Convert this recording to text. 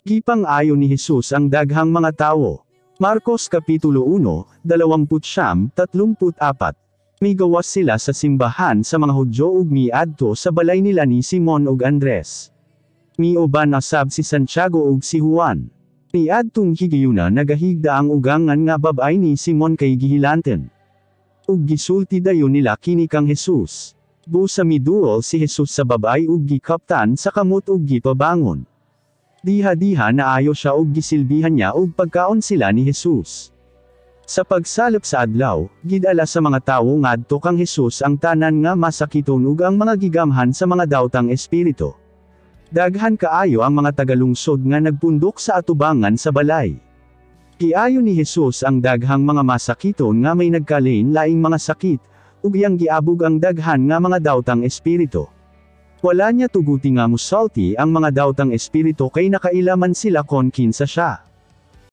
Gipang-ayo ni Jesus ang daghang mga tawo. Marcos Kapitulo 1, 29, 34. Migawas sila sa simbahan sa mga Hudyo ug miadto sa balay nila ni Simon ug Andres. Miuban usab si Santiago ug si Juan. Niadtong higayuna, nagahigda ang ugangan nga babay ni Simon kay gihilantan. Ug gisulti dayon nila kini kang Jesus. Busa miduol si Jesus sa babay ug gikaptan sa kamot ug gipabangon. Diha-diha naayo siya ug gisilbihan niya og pagkaon sila ni Jesus. Sa pagsalop sa adlaw, gidala sa mga tawo ngadto kang Jesus ang tanan nga masakiton ug ang mga gigamhan sa mga dawtang espiritu. Daghan kaayo ang mga tagalungsod nga nagpundok sa atubangan sa balay. Giayo ni Jesus ang daghang mga masakiton nga may nagkalain laing mga sakit, ug iyang giabog ang daghan nga mga dawtang espiritu. Wala niya tuguti nga musulti ang mga dawtang espiritu kay nakaila man sila kon kinsa siya.